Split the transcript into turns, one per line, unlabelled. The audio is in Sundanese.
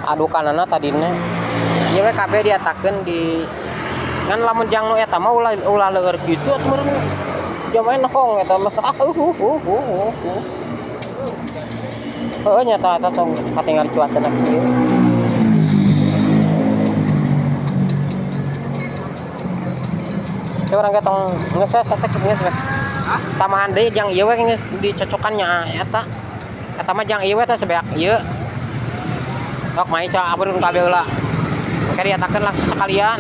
Adukanana tadina. Ieu we kabeh diatakeun di ngan lamun jang nu eta mah ulah ulah leueur kitu atuh meureun. Jamae nohong eta mah. Heuh nya eta eta tong katingali cuacana kieu. Teh urang ge tong geus we eta teh geus we. Tambahan deui jang ieu we geus dicocokan nya eta. Eta mah jang ieu we teh sebeak ieu. Sok mai ca aburun kabeh heula. Engke diatakeun lah sekalian.